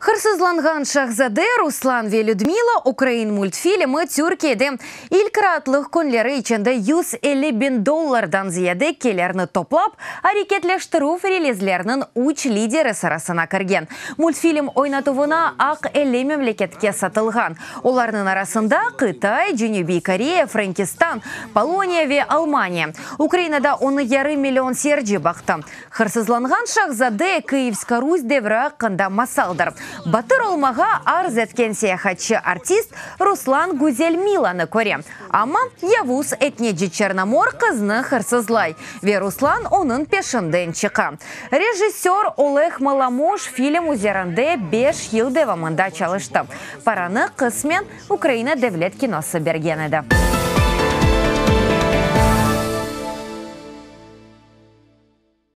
Hırsızlanğan şahzade, Ruslan ve Lüdmila ukrain multfilmi Türkiyede ilk raatlıq künleri içinde 150 biñ dollardan ziyade kelirni toplap, areketleştirüv relizlerniñ üç lideri sırasına kirgen. Multfilm oynatuvına aq 50 memleketke satılğan. Olarnıñ arasında Qıtay, Cenübiy Koreya, Frenkistan, Poloniya ve Almaniya. Ukrainada onı yarım million seyirci baqtı. Hırsızlanğan şahzade Kıyivska Rus devri aqqında masaldır. Batır olmağa arz etken seyahatçı artist Ruslan güzel Milanı köre. Amma yavuz etneci Çernomor qıznı hırsızlay ve Ruslan onıñ peşinden çıqa. Rejissör Oleg Malamuş film üzerinde beş yıl devamında çalıştı. Paranı qısmen Ukraina devlet kinosı bergen edi.